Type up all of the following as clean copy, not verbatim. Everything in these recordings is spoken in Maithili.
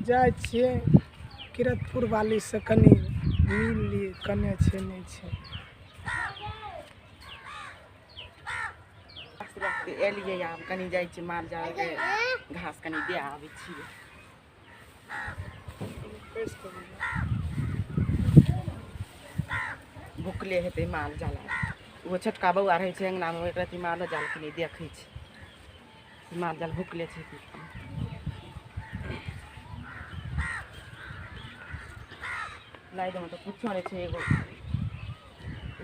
जाइ छियै किरतपुर वालीसँ कनि मिल लिए कने छै नहि छै। एलियै आब कनि जाइ छियै माल जालके घास कनि दए आबै छियै। भुखले हेतै माल जाल। ओहो छोटका बौआ रहै छै अङ्गनामे, एक रत्ती मालो जालके नहि देखै छै। माल जाल भुखले छै की। लाइदमे तऽ कुछो नहि छै एगो।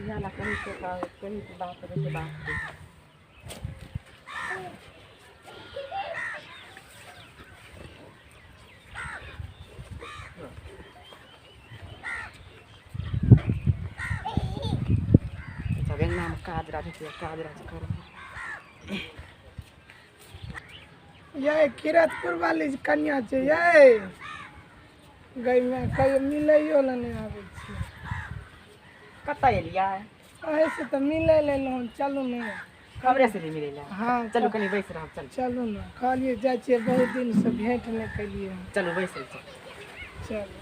इएह लए कहै छै कहै छै बात करै छै बात। सब अङ्गनामे काज राज हेतै, काज राज करबै। यै किरतपुर वाली कनिया छै यै, गै माय कहियो मिलैयो लए नहि आबै छियै। कतऽ एलियै? अहीँसँ तऽ मिलै लए एलहुँ हन, चलू ने। हमरे से नहि मिलै लए? हँ। चलू कनि बैस रहब, चलू। चलू ने, कहलियै जाइ छियै, बहुत दिनसँ भेँट नहि केलियै हन। चलू बैस चलू। चलू।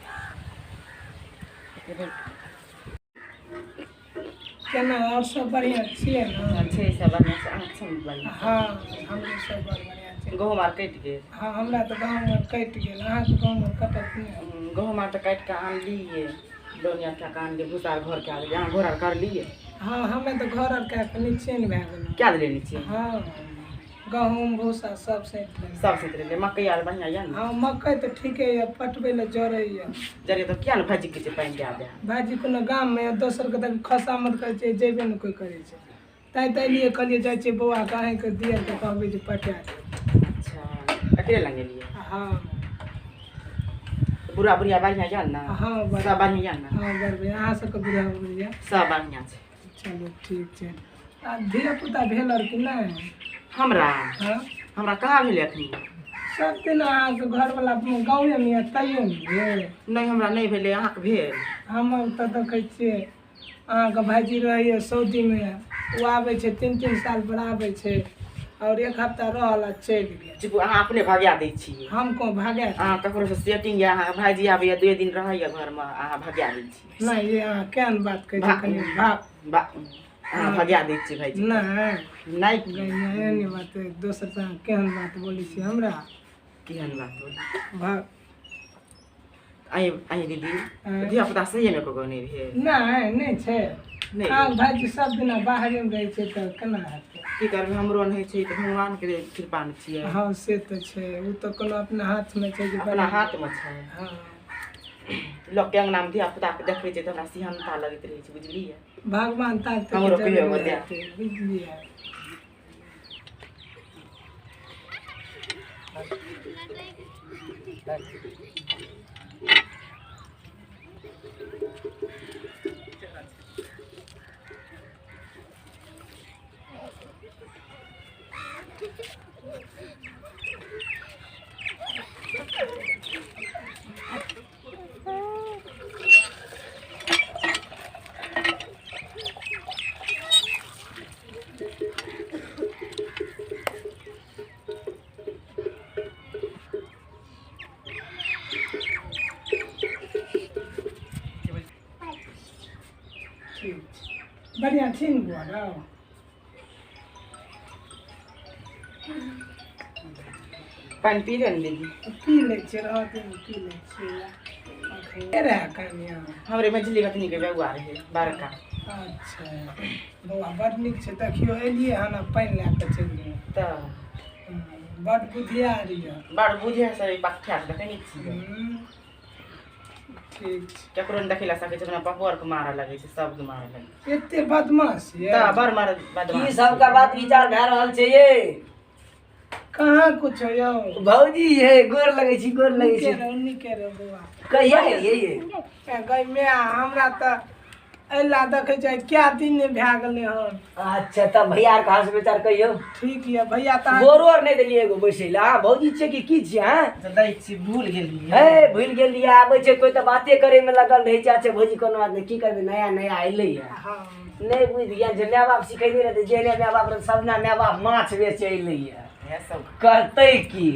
केना आओर सब बढ़िआँ छियै ने? छै सब बढ़िआँ छै। अहाँके छै ने बढ़िआँ? हँ, हमरो सब बड़ बढ़िआँ छै। गहूँम आर कटि गेल? हँ, हमरा तऽ गहूँम आर कटि गेल। अहाँके गहूँम आर कटल कि नहि? गहूँम आर तऽ काटि कऽ आनलियै, दौनी आर कए कऽ आनलियै, भूसा आर घर कए देलियै। अहाँ घर आर करलियै? हँ, हमे तऽ घर आर कए कऽ निश्चिन्त भए गेलहुँ। कए देलियै नीचे? हँ, गहूँम भूसा सब सैंत लेलहुँ। सब सैंत लेलियै। मकइ आर बढ़िआँ यऽ ने? हँ, मकइ तऽ ठीके यऽ, पटबै लए जरै यऽ। जरियै तऽ किया ने भाजी के छै पानि दए दए। भायजी कोनो गाममे यऽ, दोसरके तऽ खसामत करै छै, जेबे ने कोइ करै छै। तैँ तऽ एलियै, कहलियै जाइ छियै बौआके, अहीँके दिअ तऽ कहबै जे पटा देब। अच्छा, एकरे लग एलियै? हँ। बुढ़ा बुढ़िया बढ़िआँ यऽ ने? हँ, बड़। सब बढ़िआँ यऽ ने? हँ, बड़ बढ़िआँ। अहाँ सबके बुढ़ा बुढ़िया? सब बढ़िआँ छै। चलू ठीक छै। आ धियापुता भेल आओर कि नहि? हमरा? हँ। हमरा कहाँ भेलै अखनी। सब दिन अहाँके घरवला गाँवेमे यऽ, तैयो नहि भेल? नहि, हमरा नहि भेलै। अहाँके भेल? हमर तऽ देखै छियै अहाँके भायजी रहैए सऊदीमे, ओ आबै छै 3-3 साल पर आबै छै आओर एक हफ्ता रहल आ चलि गेल। चुप, अहाँ अपने भगा दै छियै। हम को भागा? अहाँ ककरोसँ सेटिंग यऽ। अहाँके भायजी आबैए, 2 दिन रहैए घरमे, अहाँ भगा दै छियै। नहि, ये अहाँ केहन बात कहै छियै कनि भाग। अहाँ भगा दै छियै भायजी। नहि। नहि। एहन बात दोसर से अहाँ केहन बात बोलै छियै हमरा? केहन बात बोलै? भाग। अहीं अहीं दीदी, धिया पुता सहीमे एको गो नहि भेल? नहि, नहि छै। नहि। अहाँके भायजी सब दिना बाहरेमे रहै छै तऽ केना हेतै? की करबै, हमरो नहि छै तऽ भगवानके कृपा ने छियै। हँ, से तऽ छै। ओ तऽ कोनो अपना हाथमे छै जे अपना हाथमे छै। हँ। लोकके अङ्गनामे धिया पुताके देखै छै तऽ हमरा सिहनता लगैत रहै छै, बुझलियै? भगवान ताकतै हमरो तऽ कहियो जरूर एगो दए। हेतै, बुझलियै? ठीक छै, बढ़िआँ छी ने बौआ रौ? पानि पी ले ने दीदी। पी लै छियै, रहऽ दे ने, पी लै छियै। के रहए कनिया? हमरे मझली भतनीके बौआ रहै बड़का। अच्छा, बौआ बड़ नीक छै। देखियौ, एलियै हन आ पानि लए कऽ चलि गेलहुँ। तऽ बड़ बुधियार यऽ। बड़ बुझे से पक्का देखै नहि छियै? ठीक छै। केकरो नहि देखै लए सकै छै, अपना पप्पो आरके मारऽ लगै छै, सबके मारऽ लगै छै। एते बदमाश यऽ? तऽ बड़ मार की बदमाश। सबका बात विचार भए रहल छै ये? कहाँ कुछो यौ। भौजी हे, गोर लगै छी, गोर लगै नीके छी। रहू, नीके रहू बौआ। कहिया एलियै ये? ए, गै माय, हमरा तऽ अयला देखै छै कए दिन नहि भए गेलै हन। अच्छा, तब भैया आर के हाल समाचार कहियौ। ठीक यऽ भैया तऽ। गोरो आर नहि देलियै एगो बैसै लए। अहाँ भौजी छियै कि की छियै? अहाँ तऽ दै छी, भूल गेलियै। हे, भूलि गेलियै। आबै छै कोइ तऽ बाते करे मे लगल रहै छै। अच्छा भौजी, कोनो बात नहि, की करबै, नया नया एलै ये। हँ। नहि बुझि गेल छै। माय बाप सिखेने रहतै, जेहने माय बाप रहतै, सब दिना माय बाप माछ बेचै एलै ये। इएह सब करतै की?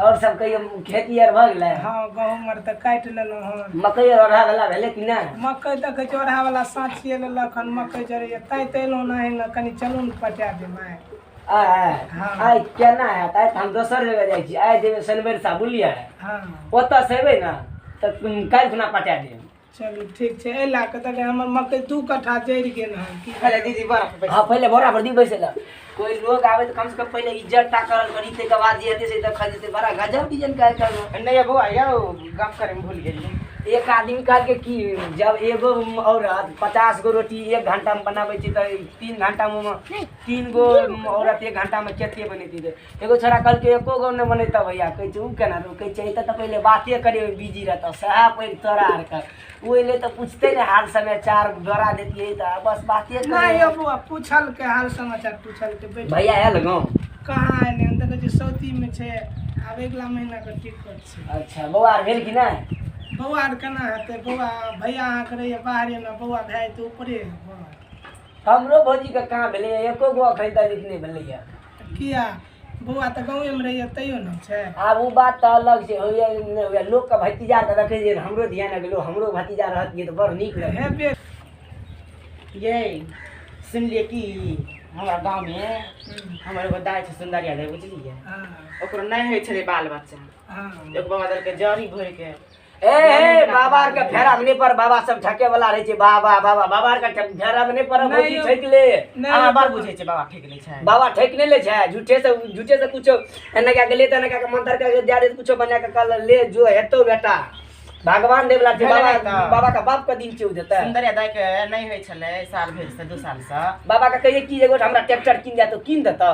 और सब कहियो खेती आर भऽ गेलै? हँ, गहूँम आर तऽ काटि लेलहुँ हन। मकई आर ओढ़ा वला भेलै कि नहि? मकई देखै छी ओढ़ा वला साँचिए लेलक हन, मकई जरैया तैं तऽ एलहुँ नहि ने, कनि चलू ने पटा देब आइ। आइ हँ। आइ केना हैत? आइ तऽ हम दोसर जगह जाइ छी, आइ जेबै शनिवार बुझलियै? हँ। ओतऽ से एबै ने तऽ काल्हि खुना पटा देब। चलू ठीक छै। एहि लए कऽ देखै हमर मकई 2 कट्ठा जरि गेल हन। की पहिले दीदी बड़ा पर बैस। हाँ, पहिले बोरा पर दी बैसे ला। कोई लोग आवे तो कम से कम पहले इज्जत टा करल करी, ताहिके बाद जे हेतै से देखल जेतै। बड़ा गजब डिजाइन काज करल। नहि बौआ यौ, गप करे में भूल गेलियै। एक आदमी कहलकै कि जब एगो औरत 50 गो रोटी 1 घंटा में बनाबै छै तऽ 3 घंटा में 3 गो औरत 1 घंटा में कते बनेतै? एगो छोरा कहलकै एको गो नहि बनेतौ भैया। कहै छै ओ केना? कहै छै एतऽ तऽ पहिले बाते करे बिजी रहतौ, सएह पैघ तोरा आरके। ओ एलै तऽ पूछतै ने हाल समाचार, डरा देतियै तऽ बस बाते। नहि यौ बौआ, पूछलकै हाल समाचार पूछलकै। बैठ। भैया आयल गाँव? कहाँ एलै हन, देखै छियै सऊदीमे छै, आब अगिला महीनाके टिकट छै। अच्छा, बौआ आर भेल कि नहि? बौआ आर केना हेतै बौआ? भैया अहाँके रहैया बाहरेमे, बौआ भए जेतै ऊपरे। हमरो भौजीके कहाँ भेलैया, एको गो एखन तक नहि भेलैया। किया बौआ, तऽ गाँवेमे रहैया तैयो नहि छै? आब ओ बात तऽ अलग छै, होइया नहि होइया। लोकके भतीजाके देखै छियै, हमरो ध्यान गेलो, हमरो भतीजा रहतियै तऽ बड़ नीक लगै। हेबे। ये सुनलियै कि हमरा गाँवमे हमर एगो दाइ छै सुन्दरिया दाइ, बुझलियै? हँ। ओकरो नहि होइ छलै बाल बच्चा। हँ। एगो बाबा देलकै जड़ी भरिके। ए हे, बाबा आरके फेरा मे नहि पर, बाबा सब ठके वाला रहै छै। बाबा बाबा बाबा आरके फेरा मे नहि पर, भौजी ठकि ले। अहाँ बड़ बुझै छै, बाबा ठकि लै छै। बाबा ठकि नहि लै छै, झूठे से झूठे से कुछो एना कए के ले, तऽ एना कए के मंत्र कए के दए दे, कुछो बना के कहल ले जो हेतौ बेटा, भगवान देवला छै। भेलै बाबा नहि तऽ। बाबा के बाप के दिन छै, ओ देतै। सुन्दरिया दाइके नहि होइ छलै साल भरि से, 2 सालसँ। बाबा के कहिए कि एगो हमरा ट्रैक्टर कीन दे तऽ कीन देतौ।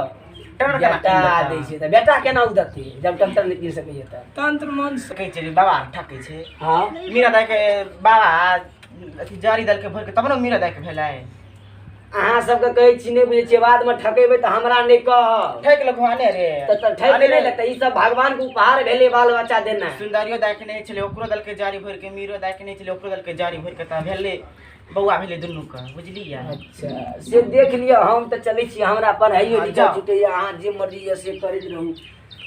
ट्रैक्टर केना बेटा कीन देतै? दै छै तऽ बेटा केना ओ देतै, जब ट्रैक्टर नहि कीन सकैए तऽ। तंत्र मंत्र। कहै छै जे बाबा ठकै छै। हँ। मीरा दाइके बाबा अथी जड़ी देलकै भरिके, तब ने मीरा दाइके भेलै। अहाँ सबके कहै छी नहि बुझै छियै, बादमे ठकेबै तऽ हमरा नहि कहब। ठकि लको आने रे। तऽ ठकि नहि लेतै, ई सब भगवानके उपहार भेलै बाल बच्चा देनाइ। सुन्दरियो दाइके नहि छलै, ओकरो देलकै जड़ी भरिके। मीरो दाइके नहि छलै, ओकरो देलकै जड़ी भरिके, तऽ भेलै बौआ, भेलै दुनूके, बुझलियै? अच्छा, से देख लिअ, हम तऽ चलै छी, हमरा पढ़ाइयो हँ, लिखाइ जाउ। छुटैए। अहाँ जे मर्जी यऽ से करैत रहू।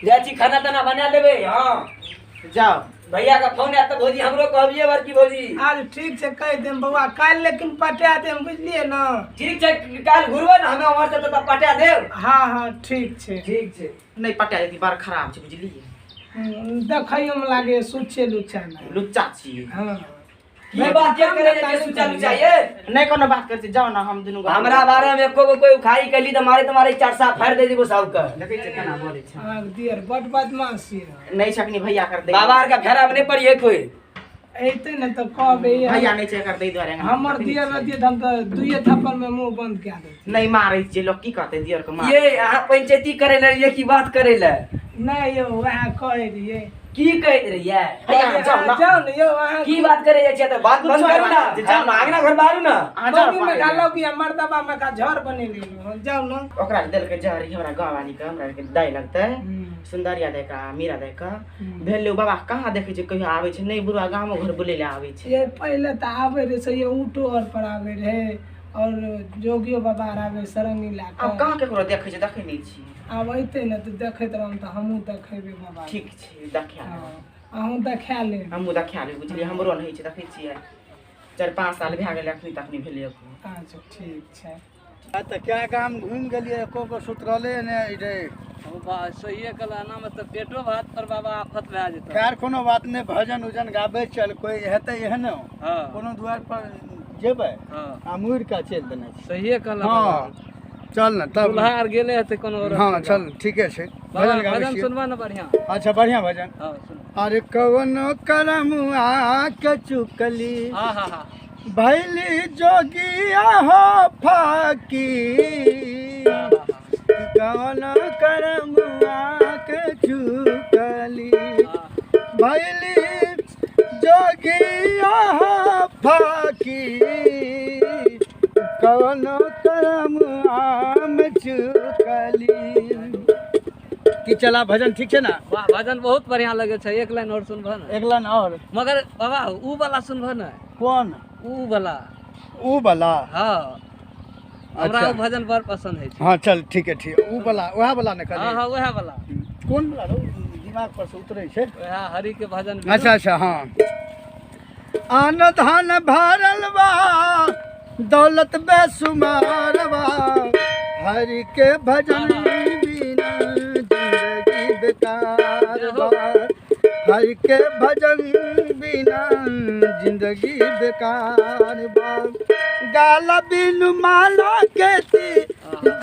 जाइ छी, खाना ताना बना देबै। हँ। जाउ। भैयाके फोन आयत तऽ भौजी हमरो कहबियै बड़की भौजी। आज ठीक छै, कहि देम बौआ, काल्हि लेकिन पटा देम, बुझलियै ने? ठीक छै, काल्हि घुरबै ने हमे उम्हर से तऽ पटा देब। हँ हँ, ठीक छै। ठीक छै। नहि पटा देती, बड़ खराब छै, बुझलियै? देखैयोमे लागैए सुच्चे लुच्चा नहि। लुच्चा छियै। हँ। की बात के करे जाइ छियै सुच्चा लुच्चा ये? नहि कोनो बात करै छै, जाउ ने, हम दुनू गोटा- हमरा बारे में एको गो कोई उखाड़ी कैली तऽ मारे तुम्हारे 4 सा फाड़ि दे देबो साहब के। देखै छियै केना बोलै छै। अहाँके दियर बड बदमाश यऽ। नहि छकनी भैया कर दे। बाबा आर के फेरा में नहीं पड़िए कोई। अयतै ने तऽ कहबै। भैया नहि छै एकर, ताहि दुआरे हमर दियर रहतियै तऽ हम तऽ 2 थप्पड़मे मुँह बन्द कए देतियै। नहि मारै छियै, लोक की कहतै दियर के मार। ये अहाँ पंचायती करे ले रहियै की बात करे ले? नहि यौ, उएह कहै रहियै। की कहैत रहियै? भैया, जाउ ने। जाउ ने यौ अहाँ। की बात करे जाइ छियै तऽ बात बंद करू ने, जाउ ने। आंगना घर बाहरू ने। अहाँ जाउ ने। मम्मी में गालो कि मर्दबा में का झड़ बनेले हन, जाउ ने। ओकरा देलकै जहरी, हमरा गाँव वाली के, हमरा के दाइ लगतै सुन्दरिया दाइ के, मीरा दाइ के भेलै। बाबा कहाँ देखै छै, कहियो आबै छै नहि, बुढ़वा गामो घर बोलै लए आबै छै। ये पहिले तऽ आबै रहै से ये ऊँटो आर पर आबै रहै और जोगियो बाबा आर आबै सरंगी लए आब कऽ। कहाँ केकरो देखै छै, देखै नहि छी। आब अयतै ने तऽ देखैत रहब तऽ हमहूँ देखेबै बाबा। ठीक छै, देखा लेब। हँ, अहूँ देखा लेब। हमहूँ देखा लेब, बुझलियै? हमरो नहि छै, देखै छियै 4-5 साल भए गेलै, अखनी तक नहि भेलै एको। अच्छा, ठीक छै। तऽ कए गाम घुमि गेलियै, एको गो सुतरले नहि रे। सहिए कहल, एनामे तऽ पेटो भात पर बाबा आफत भए जेतै। खैर, कोनो बात नहि, भजन उजन गाबै चल, कोइ हेतै एहनो हँ। कोनो दुआरि पर जेबै हँ। आ मुड़ि कऽ चलि देने छै। सहिए कहल। हँ, चल ने तब। दूल्हा आर गेले हेतै कोनो औरत हँ के। चल, ठीके छै। बाबा, भजन गाबै भजन छियै। सुनबा ने बढ़िआँ। अच्छा, बढ़िआँ भजन। हँ, सुन। अरे कवनो करमुआ के चुकली हाँ हाँ हाँ भैली जोगिया हो फाकी, कवनो करमुआ के चुकली भैली जोगिया हो फाकी, कवनो करमुआ में चुकली। की चला भजन ठीक छै ना? वाह, भजन बहुत बढ़िया लगे छै। एक लाइन और सुनबह ने? एक लाइन और। मगर बाबा, ऊ वाला सुनबह ने। कोन? ऊ वाला। ऊ वाला? हँ, हमरा अच्छा। ऊ भजन बड़ पसंद है छै। हाँ चल, ठीक है, ठीक है, ऊ वाला, वएह वाला ने? हाँ। कहली। हाँ, वएह वाला। कोन वाला रौ? दिमाग पर से उतरै छै। वएह हरि के भजन। अच्छा अच्छा, हाँ। अन्न धन भरल बा, दौलत बेसुमार बा, हरि के भजन बिना जिंदगी बेकार बा, हरि के भजन बिना जिंदगी बेकार बा। गाला बिनु माला के ती,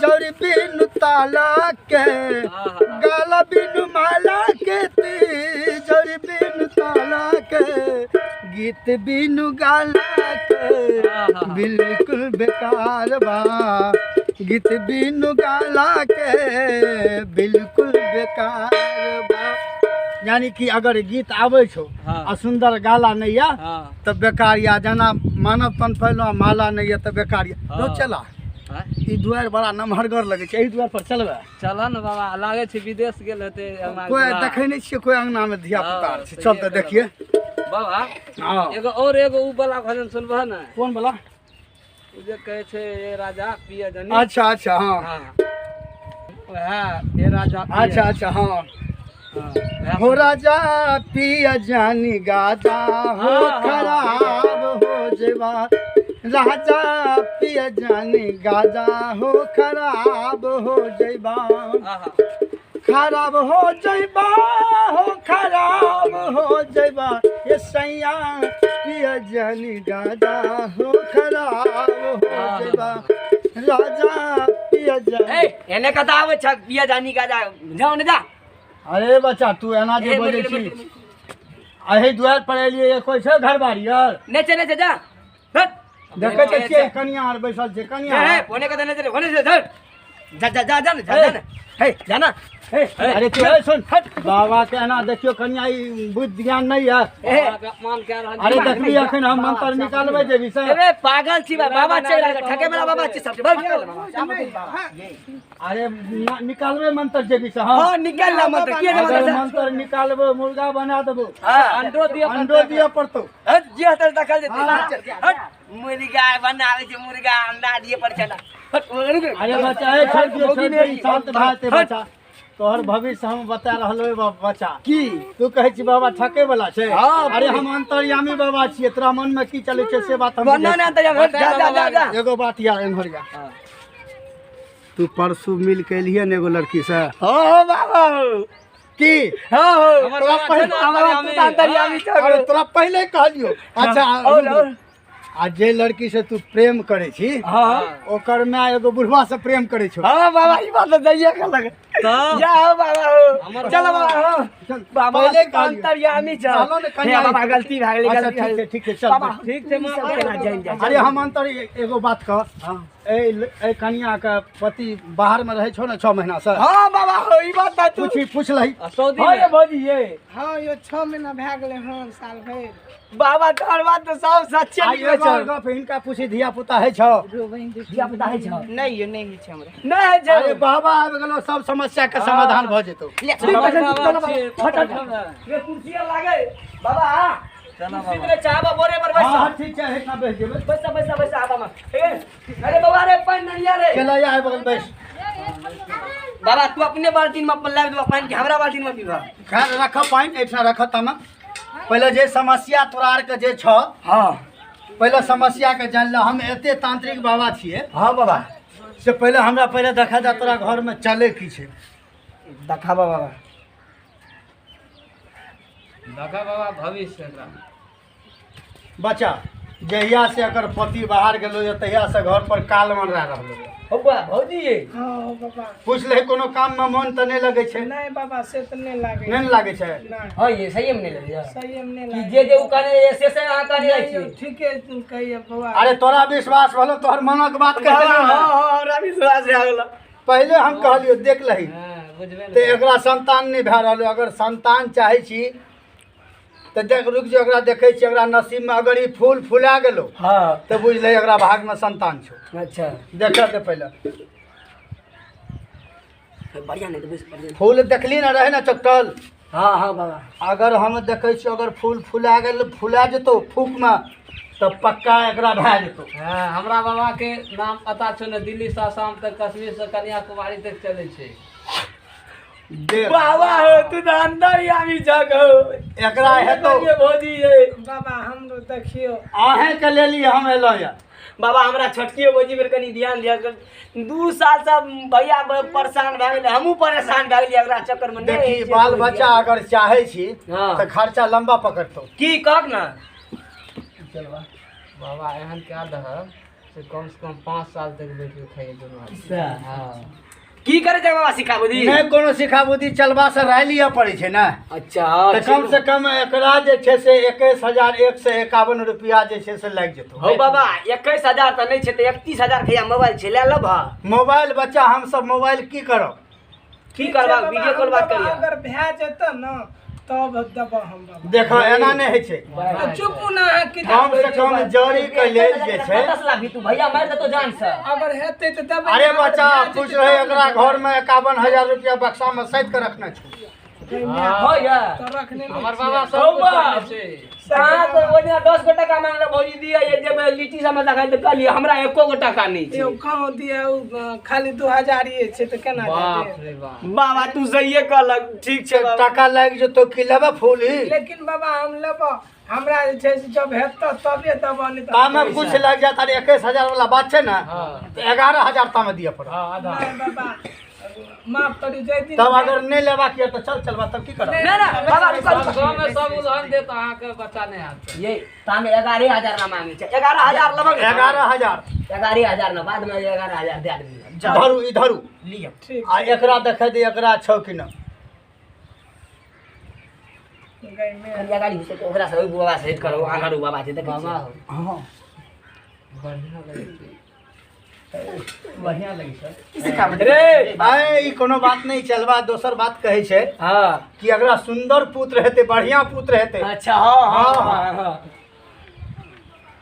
जड़ बिनु ताला के, गाला बिनु माला के ती, जड़ बिनु ताला के, गीत बिनु गाला के बिल्कुल बेकार बा, गीत बिनु गाला के बिल्कुल बेकार बा। यानी कि अगर गीत आबै छौ आ सुंदर गाला नहीं या तऽ बेकार या, जेना मानव तन फैलो माला नहीं या तऽ बेकार या। रो चला, ई दुआरि बड़ा नमहरगर लगै छै, एहि दुआरि पर चलबै? चल ने बाबा, लागै छै विदेश गेल हेतै। कोइ देखै नहि छियै, कोइ अंगना मे धिया पुता छै, चल तऽ देखिए बाबा। हाँ। एगो और एगो उ वाला भजन सुनबह ने? कोन वाला? उ जे कहै छै ए राजा पिया जनी। अच्छा अच्छा, हाँ। हाँ, वएह ए राजा पिया। अच्छा अच्छा, हाँ। हाँ, वएह। हो राजा पिया जानी गाजा हो, खराब हो जेबा, राजा पिया जानी गाजा हो, खराब हो जेबा, खराब हो जइबा हो, खराब हो जइबा, ये सैया पिया जानी गाजा हो, खराब हो जइबा, राजा पिया जानी। ए, एने कथा आबै छ पिया जानी गाजा, जाओ ने जा। अरे बच्चा, तू एना जे ए, बजै मरि छी। गेलै। एहि दुआरि पर एलियै, कोइ छै घरबारी आर? नहि छै, नहि छै, जा। हट। देखै तऽ छियै कनिया आर बैसल छै, कनिया। ए, ओने कथा नहि छै, ओने छै, धर। जा जा जा जा ने, जा जा ने। हे, जा ना। हे, अरे तू ए सुन, बाबा के एना देखियौ कनिया, ई बुद्धि ज्ञान नहीं है। ए, बाबाके अपमान कए रहल अरे छी। देखली, अखन हम मंत्र निकालबै जे विषय। अबे पागल छी बा, बाबा चलि रहल छै, ठके वाला बाबा छी सब। भाग। अरे निकालबै मंत्र जे विषय, हाँ। हां, निकाल ला मंत्र, किया अगर मंत्र? मंत्र निकालबै, मुर्गा बना देबो। हां। अंडो दिअ। अंडो दिअ पड़तौ। हट, जे हतल दखल जेतै। हट, मुर्गा बनाबै छै, मुर्गा अंडा दिए पर छै ना। हट। अरे बच्चा, ए, छोड़ दियौ, छोड़ दियौ, ई शांत भए जेतै। बच्चा, तोहर भविष्य हम बता रहलो बच्चा। की? तू कहै छी बाबा ठके वाला छै। हाँ। अरे हम अंतर्यामी बाबा छियै, तोरा मन में की चलै छै से बात हम बना ना अंतर्यामी, हट, जा जा जा जा। एगो बात यार, एम्हर या। तू परसू मिल के एलिहे ने एगो लड़की से? हो बाबा। की? हो हो। हमर तोरा बाबा छै ने हमरा तू अंतर्यामी। तऽ अंतर्यामी छौ। अरे तोरा पहिले कहलियो। अच्छा। और और आ जे लड़की से तू प्रेम करै छी, हाँ। ओकर माय एगो बुढ़वा से प्रेम करै छौ। हाँ बाबा, ई बात तऽ जाइए कहलक। तऽ जा हो बाबा हो। हमर चलो बाबा हो। चल, बाबा पहिले तू कहलियौ। अंतर्यामी छौ। चलो ने कनिया। हे बाबा, गलती भए गेलै। अच्छा। गलती भए ठीक छै। गेलै। ठीक छै, चल। बाबा। ठीक छै, माफ ई सब कर केना देबौ। जानि जाइ छै? अरे हम अंतर एगो बात कह, एहि एहि कनिया के पति बाहर में रहै छौ ने 6 महीना से? हाँ बाबा हो, ई बात तऽ तू पूछी, पूछ लही। आ सऊदी हाँ मे ये भौजी ये। हाँ यो, 6 महीना भए गेलै हन, साल भरि। बाबा, तोहर बात तऽ सब सच्चे आ निकलै एगो छौ। और गप हिनका पूछी, धिया पुता है छौ? धिया पुता होइ छौ? नहि यो, नहि होइ छै हमरा। नहि होइ छौ। अरे बाबा आबि गेलो, सब समस्या के समाधान भऽ जेतौ। ले, हमर चल, बाबा चल, छियै, हट, हट। पकड़ ने। रे कुर्सी आर लागे बाबा। चल कुर्सी बाबा। पे चाहबा बोरे पर बैस। हाँ हाँ, ठीक छै, एहिठाम बैस जेबै। बैसा बैसा बैसा, आबा मा। ए, अरे बाबा रे, पानि नरिया रे। चल आइ बगल बैस। बाबा, तू अपने बाल्टीन में अपन लाबि देबा पानि कि हमरा बाल्टीन में पीबा? खैर, रख पानि एहिठाम रख। तमे पहिले जे समस्या तोरा आरके जे छौ, हाँ। पहिले समस्या के जानि ले। हम एते तांत्रिक बाबा छियै। हाँ बाबा। से पहिले हमरा पहिले देखा जा, तोरा घरमे चले की छै। देखाबा बाबा। देखा बाबा, भविष्य एकरा। बच्चा, जहिया से एकर पति बाहर गेलो ये, तहिया से घर पर काल मंडरा रहलो ये। हो बा भौजी ये। हाँ हो बाबा। पूछ ले, कोनो काम में मन तऽ नहि लगै छै? नहि बाबा, से तऽ नहि लागै। नहि ने लागै छै? नहि। हाँ ये, सही में नहीं लगे। सही में नहि कि लागै। जे जे उ कहने ये से से अहाँ कहने जाइ नहि यौ, छी। ठीके कहिए बाबा। अरे तोरा विश्वास भेलो, तोहर मनक बात कहि हाँ देलहुँ हाँ। ने। हाँ, हमरा विश्वास भए गेल। पहिले हम कहलियौ, देख लही। हाँ, बुझबे तऽ ने। एकरा संतान नहि भए रहल। अगर संतान चाहै छी तऽ देख, रुकि जो, एकरा देखै छी। एकरा नसीबमे अगर ई फूल फुला गेलो, तऽ बुझ ले एकरा भागमे संतान छौ। अच्छा। देखऽ दे पहिले। बढ़िया नहीं तो बस बढ़िया। फूल देखली ने, रहै ने चकटल? हाँ हाँ बाबा। अगर हम देखै छियै, अगर फूल फुला गेल, फुला जेतौ फूकमे, तऽ पक्का एकरा भए जेतौ। हाँ, हमरा बाबा के नाम पता छौ ने, दिल्ली से आसाम तक, कश्मीर से कन्याकुमारी तक चलै छै। बाबा हो तू तो अंदर ही आबि जाग हो एकरा हेतो भौजी ये बाबा हमरो देखियो अहें के लेली हम एलौ या। बाबा हमरा छोटकियो भौजी पर कनी ध्यान दिया कर। 2 साल से भैया परेशान भए गेलै, हमहूँ परेशान भए गेलियै एकरा चक्कर में। देखी बाल बच्चा अगर चाहे छी हाँ। तऽ खर्चा लंबा पकड़तौ। की कहक ना चलबा बाबा एहन क्या दह से कम से कम 5 साल तक बैठ के खाइए दुनू आदमी। हाँ की करे छै बाबा सिखा बुद्धि? नहीं कोनो सिखा बुद्धि, चलबा से राय लिअ पड़ै छै ने। अच्छा तऽ कम से कम एकरा जे छै से 21,151 रुपया जे छै से लागि जेतौ। हो बाबा 21,000 तऽ नहि छै तऽ 31,000 के मोबाइल छै, ले लेबह। मोबाइल बच्चा हम सब मोबाइल की करब? की करबा वीडियो कॉल बात करिया। अगर भए जेतौ न तब देबह हम बाबा। देखो एना नहि होइ छै। चुप ना की कम से कम जड़ी के लेल जे छै 10 लाख भी तू भैया मारि देतो जान से। अगर हेतै तऽ देबै। अरे बच्चा पूछ रहे एकरा घर में 51,000 रुपया बक्सा में सैत के रखने छौ। हो या तो रखने हमर बाबा सब कुछ छै। कहाँ तो ओने 10 गो टका मांगले भौजी दिया ये जब लिट्टी सब देखा तऽ कहलियै हमरा एको गो टका नहि छै। यौ कहाँ दिया खाली 2000 ये छै तऽ केना बाप रे बाप। बाबा तू सहिए कहलक ठीक छै बाबा। टका लागि जेतौ की लेबे फूल ही? लेकिन बाबा हम लेबो, हमरा जे छै से जब हेतौ तबे देबो, नहि तऽ तामे कुछ लागि जात। अरे 21,000 वाला बात छै ने तऽ 11,000 तामे दिअ पड़त। आधा। नहि बाबा माफ करी जय दिन। तब अगर नहीं लेबाक यऽ तऽ चल चलबा तब की करब? ना ना बाबा रुको रुको। गाँव में सब उलहन देत अहाँके बच्चा नहि हैत। ये तामे 11,000 ना मांगे छै। 11,000 लेबह 11,000 11,000 ना बाद में 11,000 दे देबी। धरू इधरू लिअ ठीक आ एकरा देखै दे एकरा छौ कि न। कनिया गाड़ी घुसे ओकरा से ओहि बाबा से करो आंगन बाबा छै देखै बाबा छियै। हो हां बढ़िया लगै छै। बढ़िया लगै छै रे आए ई कोनो बात नहीं चलबा। दोसर बात कहै छै हां कि अगरा सुंदर पुत्र हेतै बढ़िया पुत्र हेतै। अच्छा हां हां हां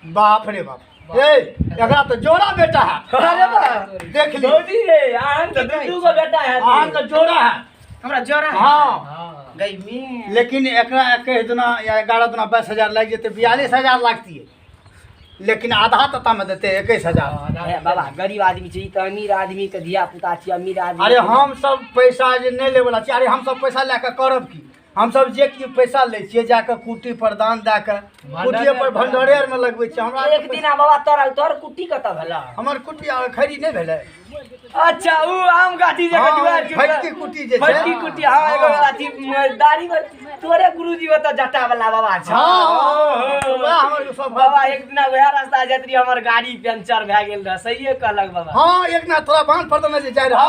बाप रे बाप। ए एकरा तो जोड़ा बेटा है। अरे बाप देख ली भौजी रे अहाँ के दू गो बेटा है। अहाँ के जोड़ा है। हमरा जोड़ा है। हां गई में। लेकिन एकरा 21 दिना या 11 दिना 22,000 लागि जेतै, 42,000 लागतियै, लेकिन आधा तऽ तामे देतै 21,000। बाबा गरीब आदमी छै तऽ अमीर आदमी के धिया पुता छी अमीर आदमी। अरे हम सब पैसा जे नहीं लेवला छी। अरे हम सब पैसा लए कऽ करब की? हम सब जे कि पैसा लै छियै जाकऽ कुटी पर दान दए कऽ कुटिए पर भंडारे आरमे लगबै छियै। हमरा एक दिन बाबा तोरा तोर कुटी कतऽ भेला? हमर कुटी खैरी नहि भेलै। अच्छा उ आम गाछी जे दुआर फटकी कुटी जे छै। फटकी कुटी हां एगो अथी दाढ़ी तोरे गुरुजी ओतऽ जटा वाला बाबा छै। हां वएह हमर सब बाबा। एक दिना वएह रास्ता जाइत रही हमर गाड़ी पंचर भए गेल रहे। सहिए कहलक बाबा। हां एक दिना तोरा बांध पर ने जे जाय रहा।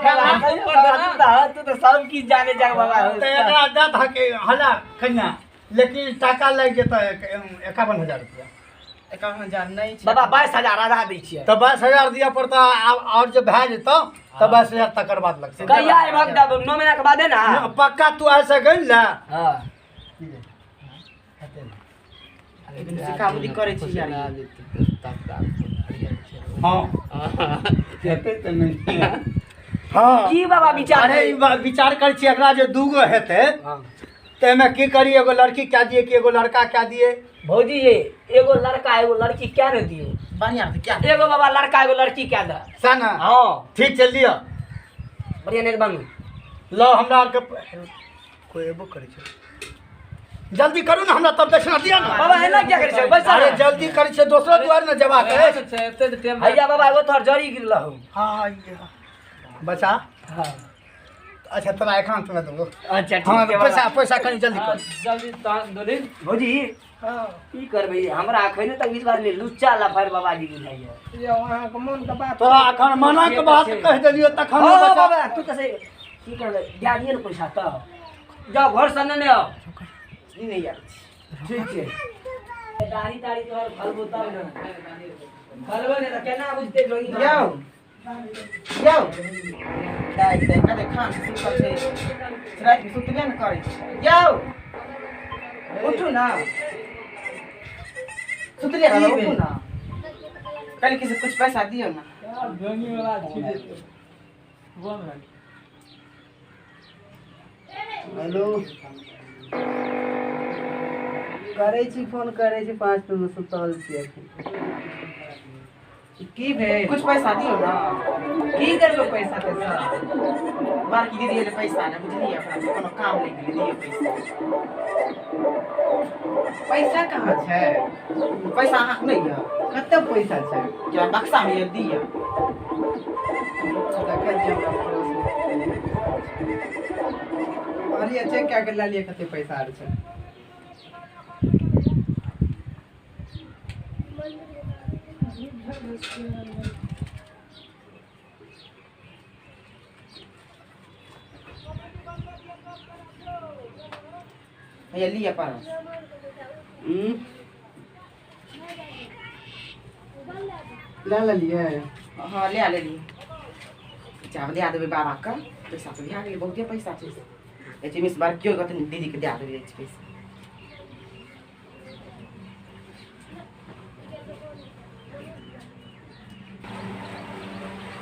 हां तू तऽ सब किछ जाने जा बाबा। तऽ एकरा दऽ धके हजार कन्या, लेकिन टाका लागि जेतै 51,000 रुपया। 51,000 नहीं छै बाबा। 22,000 आधा दै छियै तऽ 22,000 दिअ पड़तौ। आओर जे भए जेतौ तऽ 22,000 तकर बाद लगतै। कहिया एबहक तब 9 महीना के बादे ना? पक्का तू ऐसे गइल ने। हां सिखा बुद्धि करै छी यार। हां हेतै तऽ नहि। हां की बाबा विचार? अरे ई विचार करै छी एकरा जे दूगो हेतै तऽ एहिमे की करी? एगो लड़की कए दिए कि एगो लड़का कए दिए? भौजी ये एगो लड़का एगो लड़की क्या ने दियो बढ़िया क्या? एगो बाबा लड़का एगो लड़की क्या दे सह ना? हां ठीक चल लिअ बढ़िया नहीं बनू लो। हमरा आरके कोई एबो करै छै जल्दी करू ना हमरा तब दक्षिणा दिअ ना। बाबा एना क्या करै छै बैसा। अरे जल्दी करै छै दोसरो दुआर ने जबाक अछि। एते टाइम भैया बाबा एगो तोहर जड़ी गिरल हौ। हां बचा। हां अच्छा तोरा एकाउंट में देबो। अच्छा ठीक हां छै पैसा पैसा कनी जल्दी कर जल्दी तहन दुलिन भौजी। हां की करबै हमरा अखने तक विश्वास नहि लुच्चा लफर बाबाजी बुझाइया। यौ अहाँ के मन के बात तोरा अखन मना के बात कहि देलियो तखन बचा। बाबा तू तऽ की करबै दए दिअ ने पैसा तऽ जाओ घर से ने आओ। नहीं यार ठीक छै दाढ़ी ताड़ी तोहर फलबो तब ने फलबो ने तऽ केना बुझतै जोगी। यौ यौ दाइ से कते खान सुतल छै राति में सुतबे ने करै छै। यौ उठू ना सुतले रहो उठू ना। कल किसी कुछ पैसा दियो ना। जोगी वाला छी बोल ना। हेलो करै छी फोन करै छी 5 मिनट सुतल छी अखन। की भेल? कुछ पैसा दियो ना। की करबै पैसा तैसा? बाकी दीदी ले पैसा ने बुझलियै, अपना कोनो काम नहि गेलै, दियौ पैसा। पैसा कहाँ छै? पैसा अहाँके नहि यऽ? कते पैसा छै? या बक्सामे यऽ, दिअ। देखै छियै हमरा पर्समे। कहलियै चेक कए के लए लिअ कते पैसा आर छै। हैया लिअ पर्स। लए लेलियै? हँ, लए लेलियै। आब दए देबै बाबाके पैसा तऽ भए गेलै, बहुते पैसा छै। जाइ मिस बड़कियो के दीदीके दए देबै जाइ छै पैसा।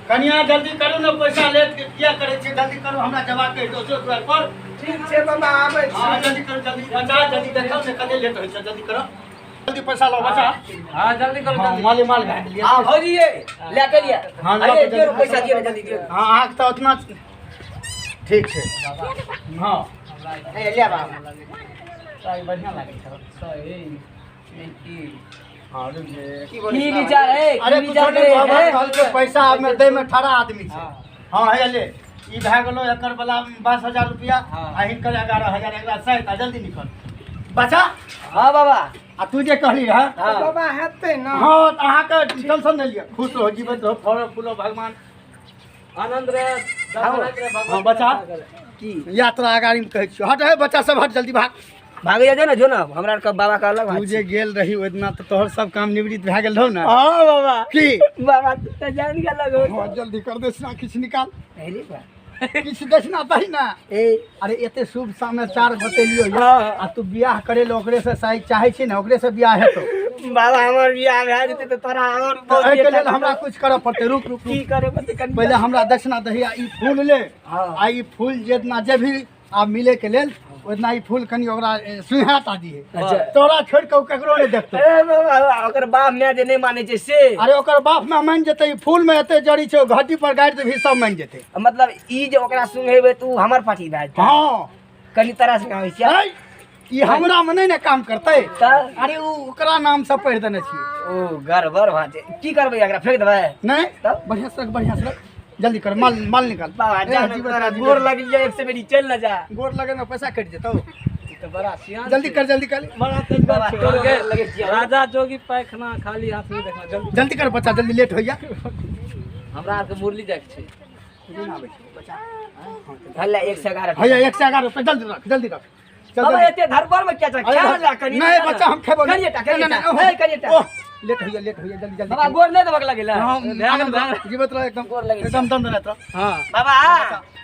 कनिया जल्दी करू ने, पैसा लेट के किया करै छियै? जल्दी करू, हमरा जवाब के दोसर द्वार पर। ठीक छै बाबा, आबै छी। हँ, जल्दी करू, जल्दी बचा, जल्दी देखो ने कते लेट होइ छै। जल्दी करो, जल्दी पैसा लो बचा। हाँ जल्दी करो। हँ, जल्दी। माले माल भए गेलियै। हाँ भौजी ये ले के लिए। हाँ, लऽ अरे के दियौ जल्दी। पैसा दियौ ने, जल्दी दियौ। हँ, अहाँके तऽ उतना ठीक छै। हँ। हैया ले बाबा। साड़ी बढ़िआँ लागै छै। सही की? हँ, रुक जे। की बोलै की छै बाबा? विचार है? अरे की कुछो विचार नहि है? बाबा, कहलकै पैसा आब दै मे ठाढ़ा आदमी छै। हँ, हैया ले, ई भए गेलो एकर बला 22,000 रुपया आ हिनकर 11,000, एकरा सहित। आ जल्दी निकल बच्चा। हाँ बाबा। आ तू जे कहली रहे। हाँ। बाबा, हेतै ने? हँ, तऽ अहाँके टेंशन नहि लिअ, खुश रहो, जीवित रहो, फलो फूलो भगवान। आनंद रहे, दर्शन रहे भगवान। हँ बच्चा। की? यात्रा अगाड़ी मे कहै छियौ, हट हे बच्चा सब, हट, जल्दी भाग। भागे जा, जो ना जो ना, हमरा आरके बाबा के अलग तू बात जे छै। गेल रही ओहि दिना तऽ तोहर सब काम निवृत्त भए गेल रहौ ने? हाँ बाबा। की? बाबा, तू तऽ जान गेल हो। हँ, जल्दी कर, दक्षिणा किछु निकाल। अरे बा। किछु दक्षिणा दही ने। ए। अरे एते शुभ समाचार बतेलियौ यऽ, हाँ। आ तू बियाह करे ले ओकरे से चाहै छी ने, ओकरे से बियाह हेतौ। बाबा, हमर बियाह भए जेतै तऽ तोरा और तऽ बहुत एहिके लेल हमरा किछु करऽ पड़तै। रुक रुक की रुक। करे पड़तै कनि? पहिले हमरा दक्षिणा दही आ ई फूल ले। हाँ। आ ई फूल जितना जे भी आब मिले के लेल ओतना ई फूल कनि ओकरा सुइहा टा दिहे। अच्छा। तोरा छोड़ि कऽ ओ ककरो नहि देखतौ। ए बाबा, ओकर बाप माय जे नहि मानै छै से? अरे ओकर बाप माय मानि जेतै, ई फूल में एते जड़ी छै, ओ घटी पर गाड़ि देबही सब मानि जेतै। मतलब ई जे ओकरा सुंघेबै तऽ उ हमर पार्टी भए जेतै? हँ। कनि तोरा सुंघाबै छियै। है, ई हमरा में नहि ने काम करतै। तऽ? अरे ओ ओकरा नाम से पढ़ि देने छियै। ओ गड़बड़ भऽ जेतै। की करबै, एकरा फेंक देबै? नहि। तब? बढ़िआँ से रख, बढ़िआँ से रख, जल्दी कर, माल माल निकाल। बाबा ए, जा जीवन तोरा जीवन। गोर लग जाए, एक से बेरी चल ना जा। गोर लगे में पैसा कटि जेतौ। ई तऽ बड़ा सियान जल्दी छै। कर, जल्दी कर। बड़ा तेजगर बाबा, छै। तोर गोर लगे छियै। राजा जोगी पैखाना खाली हाथ में देखा, जल्दी। जल्दी कर बच्चा, जल्दी, लेट होइया। हमरा आरके मुरली जाइके छै। हल्ला 111। हैया 111 रुपया, जल्दी रख, जल्दी रख, चल। बाबा जल्दी। एते धरबर में क्या छै? अरे खा ला कनि। नहीं बच्चा, हम खेबो कनिए टा, कनिए नहीं, टा। नहीं, ए, कनिए टा। ओह, लेट होइया, लेट होइया, जल्दी जल्दी। बाबा, गोर नहि देबक लगेला? हाँ, भए गेल, भए गेल। जीवित रह एकदम। गोर लगै छी। एकदम दंदनाइत रह। हाँ। बाबा,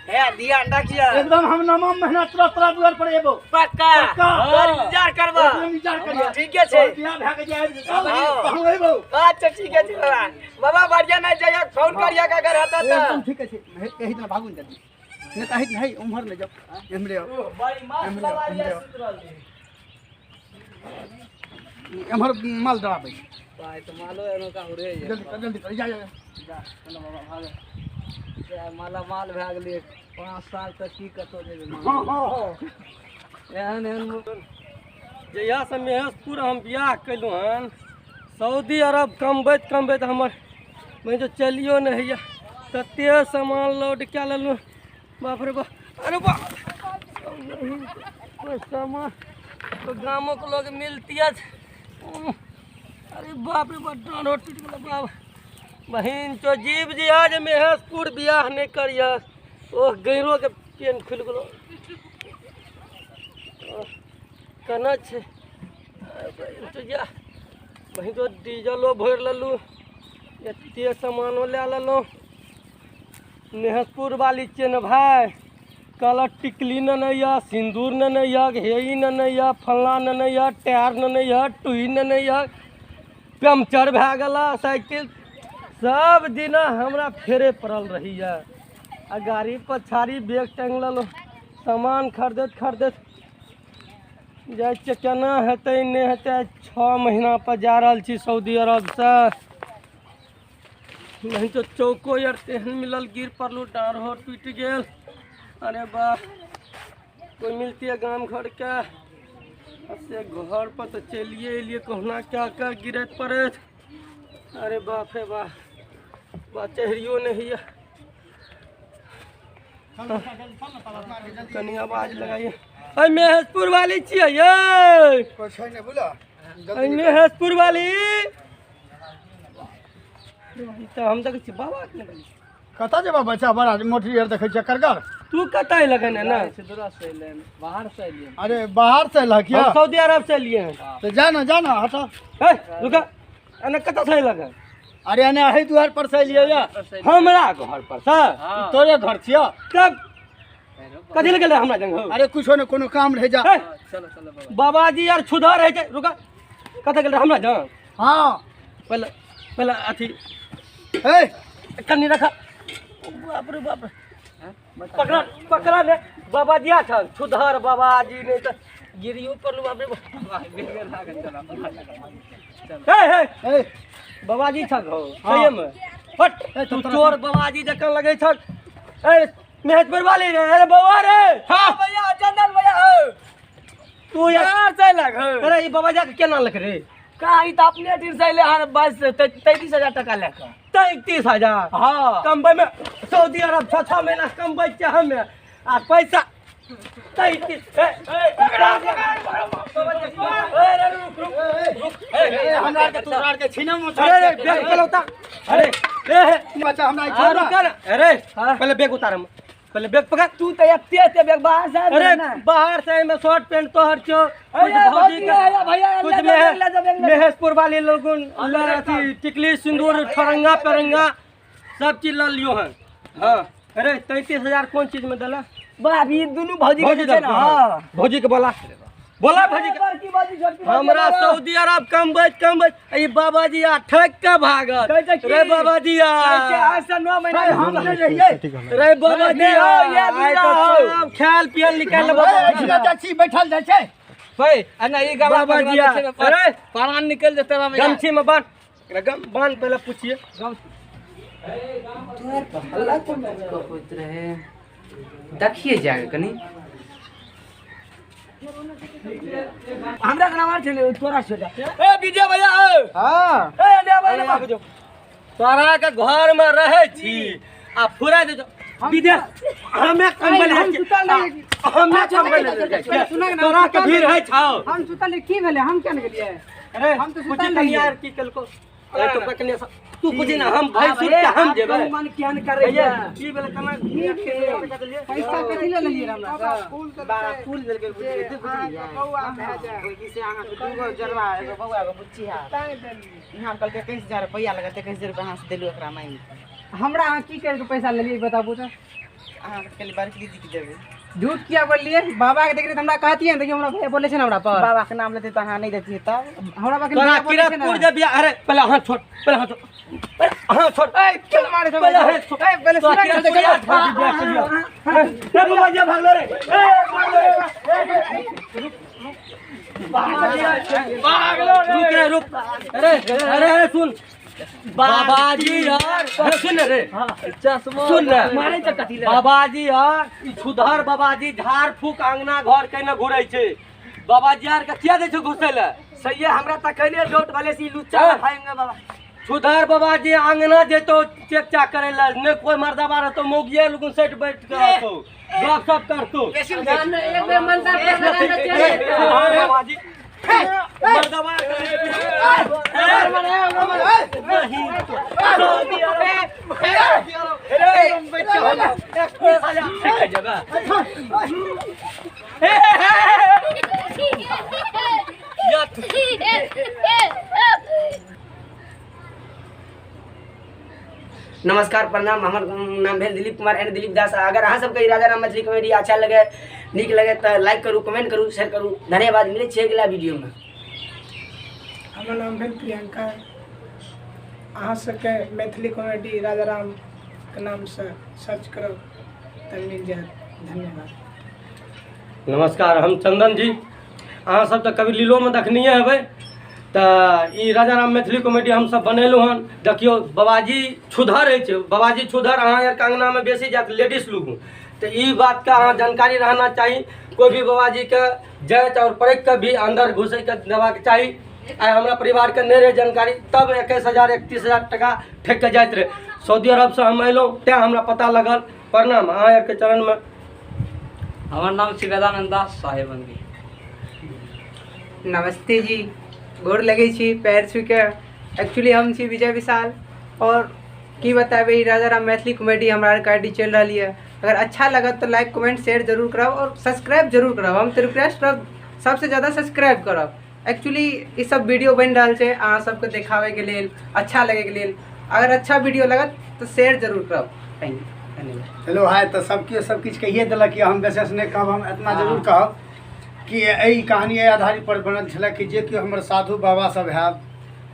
हे दिया रखिए। एकदम हम नमा महीना तोरा तोरा दुआर पर एबो। पक्का। पक्का। तोहर इंतजार करबो। एकदम इंतजार करिए। ठीके छै। तोहर बियाह भए के जे आबि जेतौ, हाँ। तहन एबो। अच्छा, ठीके छै बाबा। बाबा, बढ़िया नहि जाइए, फोन करिए अगर हेतौ एकदम तऽ। ठीक छै। एही दिना भागू ने जल्दी, नहि तऽ एही नहीं, उम्हर नहि जाओ, एम्हरे आओ। बड़ी मस्त एम्हरे आओ, लवारिया एम्हरे आओ। सुति रहल। एम्हर माल डराबै छै। भाई तऽ मालो एनो का उड़े जल्दी कर, जल्दी कर, जा जा जा। जा चलो बाबा, भागे जा, माला माल भए गेलियै। 5 साल तक की कतौ जेबै? हाँ हाँ हाँ। एहन एहन जहियासँ महेशपुर हम बियाह केलहुँ हन, सऊदी अरब कमबैत कमबैत हमर मानि जो चलियो नहि होइए, तते सामान लोड कए लेलहुँ। बाप रे बाप, अरे बाप, कोइ सामान तो गामक लोग मिलती अछि। अरे बाप रे बाप, डाँढ़ो टूटि गेल। बाप बहिन चो जीव जी, आज महेशपुर बियाह नहि करिह। ओ गैरोके पेन खुलि गेलो, केना छै बहिन चो? जा बहिन चो, डीजलो भरि लेलहुँ, एते सामानो लए लेलहुँ। महेशपुर वाली छियै ने भाय, कहलक टिकली नेने यऽ, सिन्दूर नेने यऽ, हे ई नेने यऽ, फल्लाँ नेने यऽ, टायर नेने यऽ, टुही नेने यऽ, पंचर भए गेला साइकिल। सब दिना हमरा फेरे पड़ल रहैए आ गाड़ी पछाड़ी बैग टाँगि लेलहुँ। सामान खरीदैत खरीदैत जाइ छियै। केना हेतै, नहि हेतै? आइ 6 महीना पर जा रहल छी सऊदी अरबसँ। नहीं तो चौको यार तेहन मिलल, गिर पड़लहुँ, डाँढ़ो टूटि गेल। अरे वाह, कोई मिलती है गाम घर के से घर पर तो चलिए एलिए, कहुना क्या क्या गिरत पड़त। अरे बाप रे बाप, बा चेहरियो नहीं है। कनी आवाज लगाइए। अरे महेशपुर वाली छियै ये, अरे महेशपुर वाली तो हम देखै छियै बाबा के नहि। कतऽ जेबा बच्चा, बड़ा मोटरी आर देखै छियै करगर। तू कतऽ लगन है ना? बाहर से एलियै। अरे बाहर से अयलह किया? हम सऊदी अरब से एलियै हन। तऽ जा ना, जा ना, हटा। हे रुका, एने कतऽ से अयलह? अरे एने अही दुआर पर से एलियै या। हमरा घर पर से? ई तोरे घर छियौ। तब कथी लए गेलै हमरा जंग? अरे कुछो ने कोनो काम रहि जा। बाबाजी यार छुधा रहै छै। रुका, कतऽ गेलै हमरा जंग? हाँ पहिले पहिले अथी हे कनी रखा। बाप रे बाप रे, पकड़ा पकड़ा ने बाबाजी आ छल छुधर बाबाजी, नहीं तो गिरियो पर। बाप रे बाप। हे हे हे बाबाजी छल हो सही में। हट तू चोर बाबाजी जकाँ लगै छल। ए मेहजपुर वाली रे, अरे बाबा रे। हां भैया, चंदन भैया हो। तू यार से लग। अरे ई बाबा जा के केना लग रे? का ई त अपने टीर से ले हन, बस 33,000 टका लेके। 33,000? हां। कमबै में सऊदी अरब 6-6 महीना कमबै छियै हमे, आ पैसा 33। हमरा के तोरा के छीना में। अरे बैग चलौता। अरे ए बच्चा हमरा छोड़। अरे पहले बैग उतार, हम पहले बैग पकड़। तू त एते एते बैग बाहर से। अरे बाहर से में शर्ट पैंट तोहर छौ, कुछ भौजी के, भैया कुछ महेशपुर वाले लोगन अथी टिकली सिंदूर ठरंगा परंगा सब चीज ल लियो हन। हां अरे 33,000 कोन चीज में देला? बाप ई दुनू भौजी के छै ना। हां भौजी के बोला बोला भौजी के। बड़की भौजी छोटकी भौजी। हमरा सऊदी अरब कमबै कमबै ई बाबाजी आ ठक के भागल रे बाबाजी आ। आज से 9 महीना हम नहि रहियै रे बाबाजी आ, सब खायल पियल निकाल लेबो। चाची बैठल जाइ छै भाई, अना ई गवा बाबाजी आ। अरे प्राण निकल जेतै बाबा। गमछी में बांध, गम बांध पहले पूछिए। दुआर पर हल्ला कोन चीज के होइत रहे, देखिए जाके कनी। हमरा के नाम छले तोरा छोटा। ए विजय भैया ओ। हां ए ले भैया बाबू जो। तोरा के घर में रहे छी आ फुरा दे विदेश। हमे कमबल है, हमे कमबल है। तोरा के भीड़ है छौ। हम सुतल की भेलै, हम केना गेलियै? अरे हम तो पूछी सुतल कनी रहियै। यार की कलको। अरे तो पकने तू पूछी ना, हम भाई सुन के हम जेबै। मन केहन करै भैया की भेलै केना पैसा कथी ले लेलियै हमरा से? बाबा फूल देलकै बुझलियै, बुझलियै ओहि से अहाँ के दूगो जरवा एगो बौआ एगो बुच्ची है। इहाँ कहलकै 21,000 रुपैआ लगतै, 21,000 रुपैआ अहाँ से देलू एकरा मांगि। हमरा अहाँ की करि के पैसा लेलियै बताबू तऽ? अहाँ के कहली बड़की दीदी के देबै। झूठ किया बोललियै? बाबा के देखलियै तऽ हमरा कहतियै ने, देखियौ हमरा भैया बोलै छै ने हमरा पर। बाबा के नाम लेतै तऽ अहाँ नहि देतियै तब? हमरा बाबा के तोरा भैया बोलै छै किरतपुर ने। जे बियाह। अरे पहले हाथ छोड़, पहले हाथ छोड़, पहले हाथ छोड़। ए केना मारै छै? पहले हाथ छोड़। ए पहले तोरा सुना किरतपुर बियाह के बियाह। ए बाबा जी भागलो रे, ए भागलो रे, भागलो रे। रुक रे रुक। अरे अरे अरे सुन बाबाजी यार, अरे सुन रे, सुन ने मारै छै कथी ले? बाबाजी यार, ई छुधर बाबाजी झाड़ फूक अंगना घर केने घुरै छै। बाबाजी यार के किया दै छै घुसै ले? सही है, हमरा तखने डाउट भेलै से ई लुच्चा हाँ। खाएंगे बाबा। छुधर बाबाजी अंगना जेतो चेक चाक करे ले, ने कोई मर्दाबा रहतो, मौगिए लोगन सेट बैठ के रहतो, गप सप करतो। एक बेर मनता पर लगा के चलि जेतौ। छुधर बाबाजी मर्दाबा सऊदी अरब नमस्कार प्रणाम, हमर नाम भेल दिलीप कुमार एंड दिलीप दास। अगर अहाँ सबके राजा राम मैथिली कॉमेडी अच्छा लगे, नीक लगे तऽ लाइक करू, कमेंट करू, शेयर करू। धन्यवाद, मिलै छियै अगिला वीडियोमे। हमर नाम भेल प्रियंका। अहाँ सबके मैथिली कॉमेडी राजा राम के नामसँ सर्च करब तऽ मिल जायत। धन्यवाद। नमस्कार, हम चंदन जी। अहाँ सब तऽ कभी लीलोमे देखनिए हेबै। तऽ ई राजा राम मैथिली कॉमेडी हमसब बनेलहुँ हन। देखियौ बाबाजी छुधर अछि, बाबाजी छुधर अहाँ आरके अङ्गनामे बेसी जायत लेडीज लोग, तऽ ई बातके अहाँ जानकारी रहना चाही। कोइ भी बाबाजीके जाँच आओर परखिके भी अन्दर घुसैके देबाक चाही। आइ हमरा परिवारके नहि रहै जानकारी, तब 21,000 31,000 टका ठकि कऽ जाइत रहै। सऊदी अरबसँ हम अयलहुँ तैँ हमरा पता लगल। प्रणाम अहाँ आरके चरणमे। हमर नाम छी वेदानन्द दास साहेबंदी। नमस्ते जी, गोर लगै छी पैर छू के। एक्चुअली हम छी विजय विशाल और की बताबै, ई राजा राम मैथिली कॉमेडी हमरा आरके आईडी चलि रहल यऽ। अगर अच्छा लगत तऽ लाइक कमेंट शेयर जरूर करब और सब्सक्राइब जरूर करब। हम तऽ रिक्वेस्ट करब सबसँ ज्यादा सब्सक्राइब करब। एक्चुअली ई सब वीडियो बनि रहल छै अहाँ सबके देखाबैके लेल, अच्छा लगैके लेल। अगर अच्छा वीडियो लगत तऽ शेयर जरूर करब। Thank you, धन्यवाद। हेलो हाय, तऽ सब केओ सब किछु कहिए देलक कि हम विशेष नहि कहब। हम एतना जरूर कहब कि एहि कहानी एहि आधार पर बनल छलै कि जे केओ हमर साधु बाबा सब हैब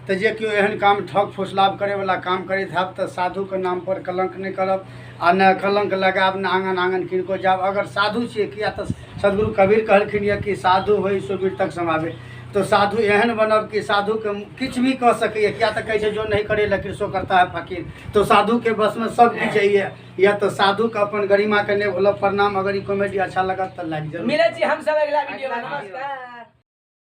तऽ जे केओ एहन काम ठक फुसलाव करैवला काम करैत हैब तऽ साधुके नामपर कलङ्क नहि करब आ नहि कलङ्क लगायब, नहि आङ्गन आङ्गन किनको जायब। अगर साधु छियै, किया तऽ सदगुरु कबीर कहलखिन यऽ कि साधु होइ सो मृतक समावे। तो साधु एहन बनब कि साधुके किछु भी कऽ सकैए, किया तऽ कहै छै जो नहीं करे लकीर सो करता है फकीर। तो साधुके बसमे सब किछु होइए या तऽ साधुके अपन गरिमाके नहि भूलब। प्रणाम। अगर ई कॉमेडी अच्छा लगत तऽ लाइक जरूर। मिलै छी हमसब अगिला वीडियो में। नमस्कार।